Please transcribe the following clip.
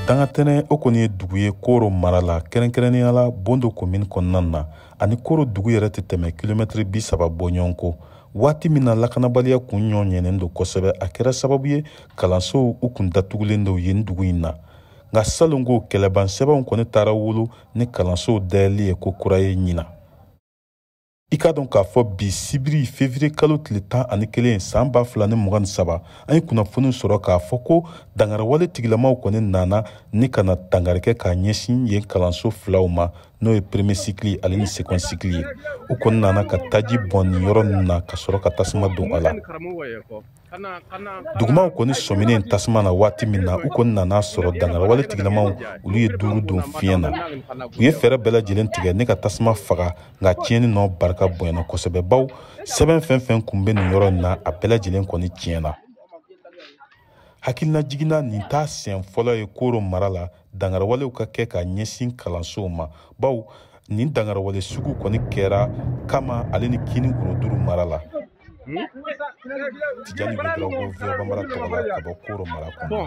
Dangatɛnɛ, o kɔni ye dugu ye Koro mara la, kɛrɛnkɛrɛnnenya la Bondo komini kɔnɔna na. Ani Koro dugu yɛrɛ tɛ tɛmɛ kilomɛtiri 30 bɔ ɲɔgɔn kɔ. Waati min na lakanabaliya kun ɲɔ ɲɛnen don kosɛbɛ, a kɛra sababu ye kalansow u kun datugulen don yen dugu in na. Nka salon ko kɛlɛban sɛbɛnw kɔni taara wolo ni kalansow dayɛlɛli ye ko kura ye ɲina. I k'a dɔn k'a fɔ bi sibiri février kalo tile 11 san 2023, an ye kunnafoni sɔrɔ k'a fɔ ko dangariwale tigilamaw kɔni nana ni ka na dangari kɛ k'a ɲɛsin yen kalanso filaw ma, n'o ye premier cycle ale ni second cycle ye. U kɔni nana ka taji bɔn nin yɔrɔ ninnu na ka sɔrɔ ka tasuma don a la. Dugumaw kɔni sɔminen tasuma na waati min na, u kɔni nana sɔrɔ dangariwale tigilamaw olu ye duuru don fiɲɛ na. U ye fɛɛrɛ bɛɛ lajɛlen tigɛ ne ka tasuma faga, nka tiɲɛni nɔ barika bonyana kosɛbɛ, baw sɛbɛn fɛn fɛn kun bɛ nin yɔrɔ in na, a bɛɛ lajɛlen kɔni tiɲɛna. Hakilina jiginna, nin t'a siɲɛ fɔlɔ ye Koro mara la dangariwalew ka kɛ ka ɲɛsin kalansow ma, baw nin dangariwale sugu kɔni kɛra Kama ale ni Kini Worodugu mara la. Tijani Ouédraogo, VOA Bambara tɔgɔ la ka bɔ Koro mara kɔnɔ.